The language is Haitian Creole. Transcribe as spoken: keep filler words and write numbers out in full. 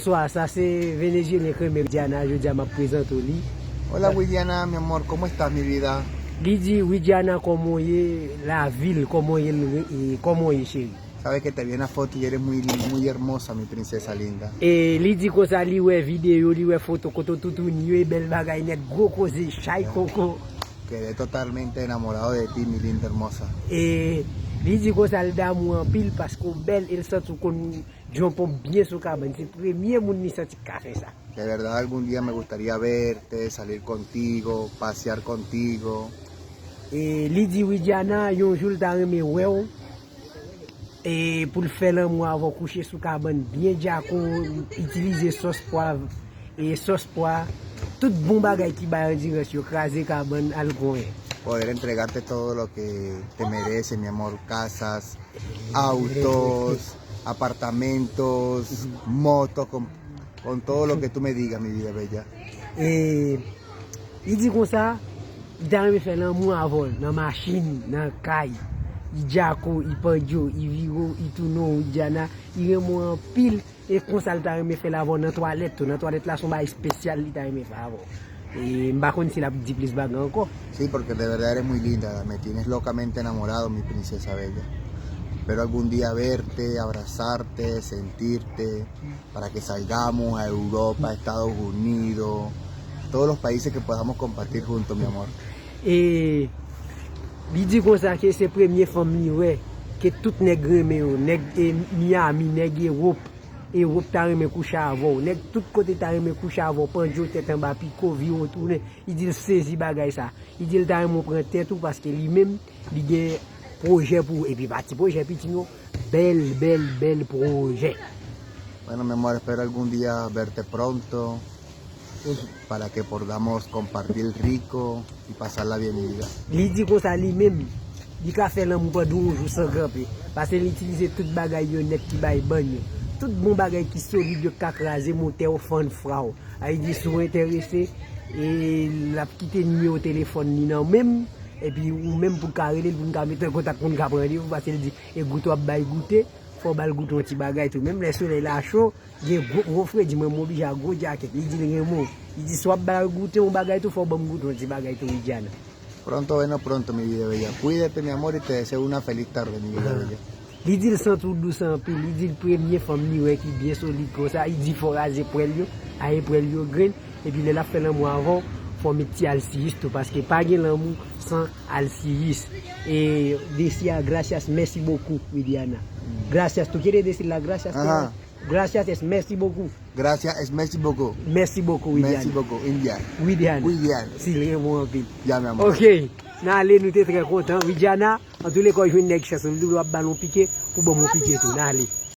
Bonswa, sa se Venezyelyen k renmen Widiana, jodi a m ap prezante w li. Hola Widiana, mi amor, ¿cómo estás, mi vida? Li di, Widiana, kòman w ye? Lavil, kòman w ye, e, kòman w ye, cheri? Sabes que te vi una foto y eres muy, muy hermosa, mi princesa linda. E li di konsa, li wè videyo, li wè foto kote w toutouni yo, e bèl bagay nèt, gwo koze, chay koko. Quedé totalmente enamorado de ti, mi linda hermosa. E li di konsa, l damou anpil paske w bèl, e l santi w konn djonpon byen sou kabann. Se premye moun li santi k ka fè sa. De verdad, algún día me gustaría verte, salir contigo, pasear contigo. E li di, Widiana, yon jou l ta renmen wè w, e pou l fè lanmou avè w, kouche sou kabann byen djako, itilize sòs pwav, e sòs pwa, tout bon bagay ki bay andirans yo, kraze kabann, al konyen. Poder entregarte todo lo que te mereces, mi amor, casas, autos, apartamentos, motos, con, con todo lo que tú me digas, mi vida bella. E li di konsa, li ta renmen fè lanmou avè w nan machin, nan kay. Li djako, li pandye w, li vire w, li tounen w, Widiana, li renmen w anpil. E konsa l ta renmen fè l avè w nan twalèt tou. Nan twalèt la, se yon bagay espesyal li ta renmen fè avè w. E m pa konn si l ap di plis bagay ankò. Sí, porque de verdad eres muy linda, me tienes locamente enamorado, mi princesa bella. Espero algún día verte, abrazarte, sentirte, para que salgamos a Europa, a Estados Unidos, todos los países que podamos compartir juntos, mi amor. E li di konsa ke se premye fanm li wè ke tout nèg renmen yo, nèg e Miami, nèg Ewòp, Ewòp ta renmen kouche avè w, nèg tout kote ta renmen kouche avè w, pandye w tèt anba piko, vire w tounen. Li di l sezi bagay sa. Li di l ta renmen w pran tèt ou paske li menm, li gen pwojè pou ou. Epi pa ti pwojè piti non, bèl, bèl, bèl pwojè. Bueno, mi amor, espero algún día verte pronto para que podamos compartir rico y pasarla bien, mi vida. Li di konsa li menm, li ka fè lanmou pandan yon jou san kanpe. Paske li itilize tout bagay yo nèt ki bay bann yo. Tout bon bagay ki solid yo ka kraze motè w, fann fra w. Sa vle di si w enterese, e l ap kite nimewo telefòn li nan men m, epi ou menm pou w ka rele l, pou n ka mete an kontak, pou n ka pran randevou, paske l di, e goute w ap bay goute, fò w ba l goute yon ti bagay tou. Menm lè solèy la cho, gen gwo, gwo fredi, mwen m oblije ak gwo djakèt. Li di l renmen w. Li di si w ap ba l goute yon bagay tou, fò w ban m goute yon ti bagay tou, Widiana. Pronto, bueno, pronto, mi vida bella. Cuídate, mi amor, y te deseo una feliz tarde, mi vida bella. Li di l santi w dous anpil. Li di l premye fanm li wè ki byen solid konsa. Li di fò w raze pwèl yo, aye pwèl yo grenn. Epi lè l ap fè lanmou avè w, fò w met ti alsiyis tou, paske pa gen lanmou san alsiyis. E desi a, gracias, merci beaucoup, Widiana. Gracias, tú quieres decir las gracias? Gracias es merci beaucoup. Gracias es merci beaucoup. Merci beaucoup, Widiana. Merci beaucoup, India. Widiana. Widiana. Si l renmen w anpil. Ya, mi amor. Ok, n ale, nou te trè kontan. Widiana, antouleka w jwenn nèg chans, ou di w ap ba l yon pike, pou ban m yon pike tou. N ale.